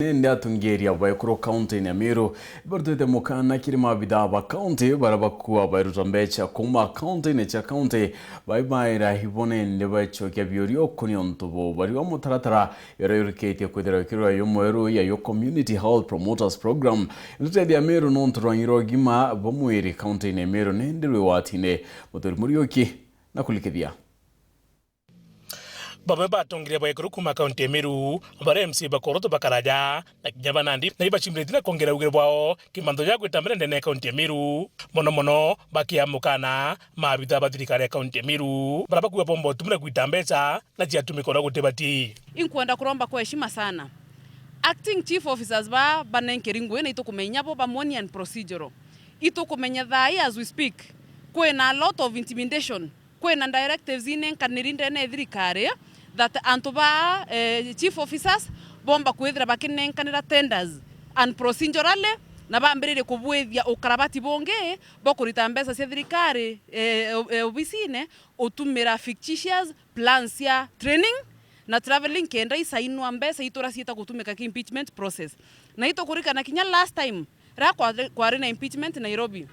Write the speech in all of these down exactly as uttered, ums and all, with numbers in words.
Nende atongeria ba ekuru kaunti-ini ya Meru barutite mukana kiri maabithaa ba kaunti baria bakua bairuta mbeca kuuma kaunti-ini cia kaunti, baibaira ibo nende bacokia biuria ukuni untu buu. Bariuga mutaratara uria yurikitie kwithirwa ikirwa yo mweru ya yo Community Health Promoters Program, ndeto ya Meru nontu rwangi rwa ugima bwa mwiri kaunti-ini ya Meru nende rwi watine. Muthuri Muriuki na kulikithia. Bamwe ba atongeria ba ekuru kuuma kaunti ya Meru, baria M C A ba Koroto bakaraja, na kinya ba Nandi, na ibacimbirite na kwongera ugiro bwao kimantho ja gwita mbere ndene ya kaunti ya Meru, mono mono bakiamukana maabithaa ba thirikari ya kaunti ya Meru, baria bakuuga bomba utumire gwita mbeca na ciatumika uria gutibati. Inkwenda kuromba kwa heshima sana. Acting chief officers ba banenkeri ngugi na itukumenya bo ba money and procedural. Itukumenya thaa hii as we speak, kwina a lot of intimidation. Kwina directives inenkaniri ndene ya thirikari that antu ba, eh, chief officers bomba kwithira bakinenkanira tenders and procedurally, na bambiririe kubwithia ukarabati bungi bwa kurita mbeca cia thirikari, eh, o-, eh, obisine, utumira fictitious plans cia training na travelling kenda isainwa mbeca itura ciita gutumika ki impeachment process. Na itukurikana kinya last time, riria kwari, kwari na impeachment Nairobi,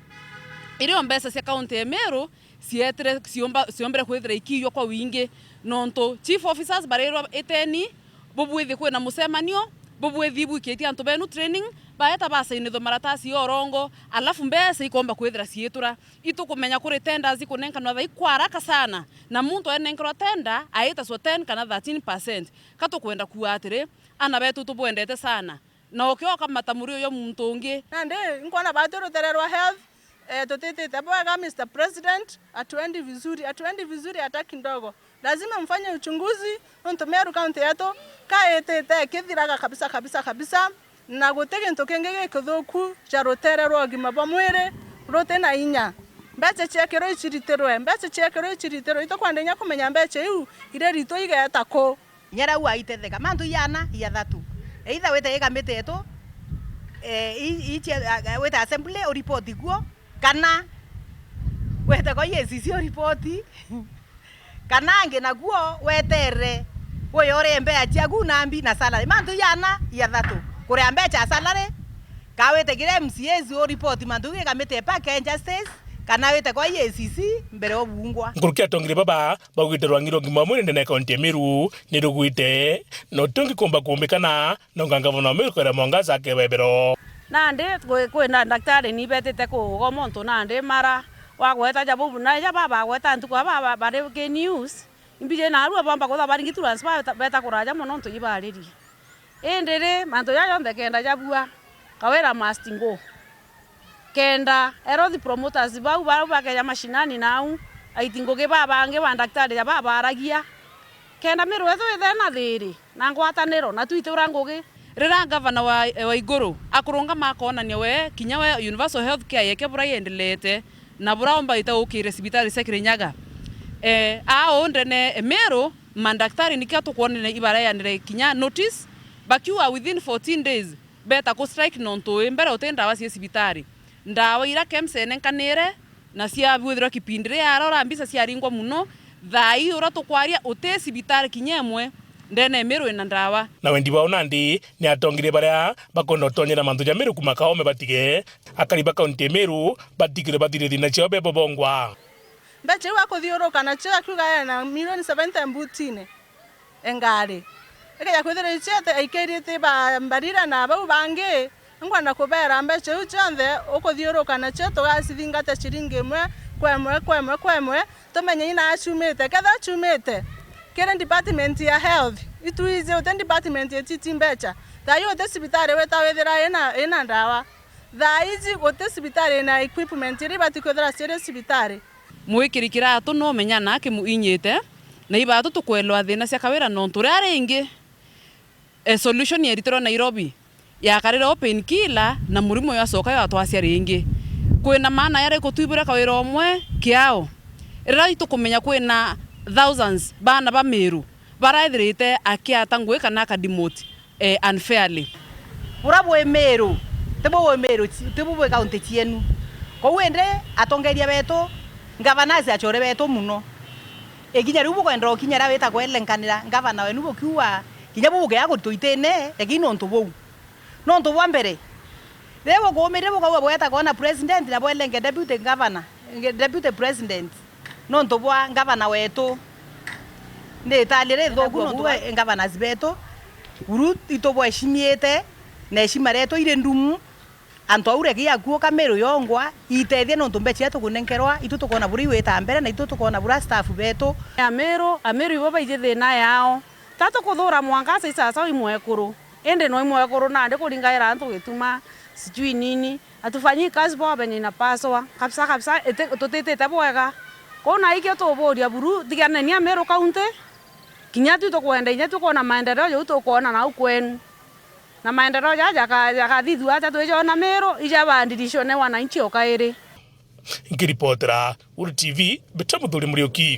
irio mbeca cia kaunti ya Meru cietire, ciomba, ciombire kwithira ikiiywa kwa wingi, nontu chief officers barirwa, "Iteni, bubwithi kwina mucemanio, bubwithi ibwikitie antu benu training," baeta basainithwa maratasi ya urongo, alafu mbeca ikomba kwithira ciitura. Itukumenya kuri tenders ikunenkanwa thaa ii kwa haraka sana, na muntu enenkerwa tender aitaswa ten kana thirteen percent. Ka tukwenda kuuga atiri, ana betu tubwendete sana. Na ukioka matamuri uyo muntu ungi. Nandi, nkwona batu rutere rwa health, eh, tutitite bwega, Mister President, hatuendi vizuri, hatuendi vizuri hata kidogo. Lazima mfanye uchunguzi, nontu Meru County yetu ka itite ikithiraga kabisa, kabisa, kabisa, na guti gintu kingi gikithuku ja rutere rwa ugima bwa mwiri ruti na inya. Mbeca ciekirwe iciritirwe, mbeca ciekirwe iciritirwe, itukwenda inya kumenya mbeca iu iri ritu igeeta ku. Inya riu aitetheka. Mantu iana iathatu. Either wite i kamiti yetu, eh, i, i, cia, a, a, wite assembly uripoti kuo, kana wete kwa E A C C uripoti, kana angi nakuo wetere uyorie mbeca ciaku na mbi na salary. Mantu iana iathatu. Kuria mbeca ya salary, ka wite kiri M C As uripoti mantu gi kamiti ya Park and Justice, kana wite kwa E A C C mbere obungwa. Nkuruki atongeria baba, baugite rwangi rwa ugima wa mwiri ndene ya kaunti ya Meru ni rugwite, na uti ungi kumba kumbikana, nonga ngavana wa Meru Kawira Mwangaza akebebero. Nandi kwi, kwina ndaktari ni betite kugoma untu nandi mara wagweta ja bubu, na ja baba agweta ntuku aba ba-, bari ki news, imbiji narua bomba kwithwa baringi transfer beta, beta kuraja mono untu ibaririe. Indi ri, mantu jaja jonthe kenda jabua, Kawira must go. Kenda health promoters bau, bau bakeja mashinani nau, aiti ngugi babangi ba ndaktari ja babaragia. Kenda Meru yetu ithe na thiri, na ngwataniro, na twitura ngugi. Riria ngavana wa, wa iguru akurungama akonania we, kinya we universal health care yeke bura yendeleete, na bura omba ita ukire cibitari cia Kirinyaga. Eh, aa uu ndene e Meru, mandaktari nikio tukwonene ibareanire kinya notice, bakiuga within fourteen days, beta ku strike nontu wi mbere uti ndawa cia cibitari. Ndawa ira KEMSA enenkanire na ciabwithirwa kipindi ria arora mbica ciaringwa muno, thaa ii uria tukwaria uti cibitari kinya imwe ndene ya Meru ina ndawa. Na wendi bwao nandi ni atongeria baria bakwenda utonyera mantu ja Meru kuma kaome batige, akari ba kaunti ya Meru batigirwe bathire thina ciao bebo bongwa. Mbeca iu akuthiuruka nacio akiuga ena milioni seventy mbutine. Engari. Ikeja kwithirwa iciete, aikirite ba Mbarira na bau bangi, nkwenda kubera mbeca iu cionthe ukuthiuruka nacio, tugacithingata ciringi imwe kwa imwe, kwa imwe, kwa imwe, tumenye ina ciumite. Kethira ciumite kiri department ya health, itwiji uti department ititi mbeca. Thaa ii uti cibitari wita withira ina, ina ndawa. Thaa iji guti cibitari ina equipment iria ibati kwithira ciri cibitari. Mwikiri kiratu no menya na akimuinyite, na ibatu tukwelwa thina cia Kawira nontu ria ringi, e, solution yeritirwe Nairobi yakarire o painkiller na murimo uyu acoka yo atwacia ringi. Kwina maana yari kutwibura Kawira umwe kiao. Riria itukumenya kwina thousands bana ba Meru baraithirite akiata ngugi kana akadimoti, eh, unfairly. Bura bwi Meru, tibu bwi Meru ci-, tibu bwi kaunti cienu. Kou indi atongeria betu, ngavana aci achore betu muno. Ikinya riu bukwenda ukinya ria wita kwelenkanira ngavana wenu bukiuga, kinya bu bukea kurita itine, lakini nontu buu. Nontu bwa mbere, riria bukuumiria bukauga bweta kwona president na bwelenge deputy governor, deputy president, nontu bwa ngavana wetu. Ni itali rithuku nontu bwa governors betu, buru itubweshimiite na heshima rietu iri ndumu. Antu au reki akuuka Meru yongwa, itethie nontu mbecha iria tukunenkerwa, itu tukona buria igwita mbere na itu tukona buria staff betu. Ameru, Ameru ibo baiji thina yao. Ta tukuthura mwanka asa isasawa imwekuru. Indi no imwekuru nandi kuringaira antu gituma, sijui nini. Atufanyii kazi poa venye inapaswa. Kabisa, kabisa, iti-, tutitite bwega. Kwou na ikio tuburia buru, tiganeni Ameru County. Kinya tu tukwenda, inya tukwona maendeleo jau tukwona nau kwenu. Na maendeleo jaja jaka-, jakathithua atia twijona Meru, ija bandirisho ne wananchi o kairi. Nkiripotera Uru T V, Mbita Muthuri Muriuki.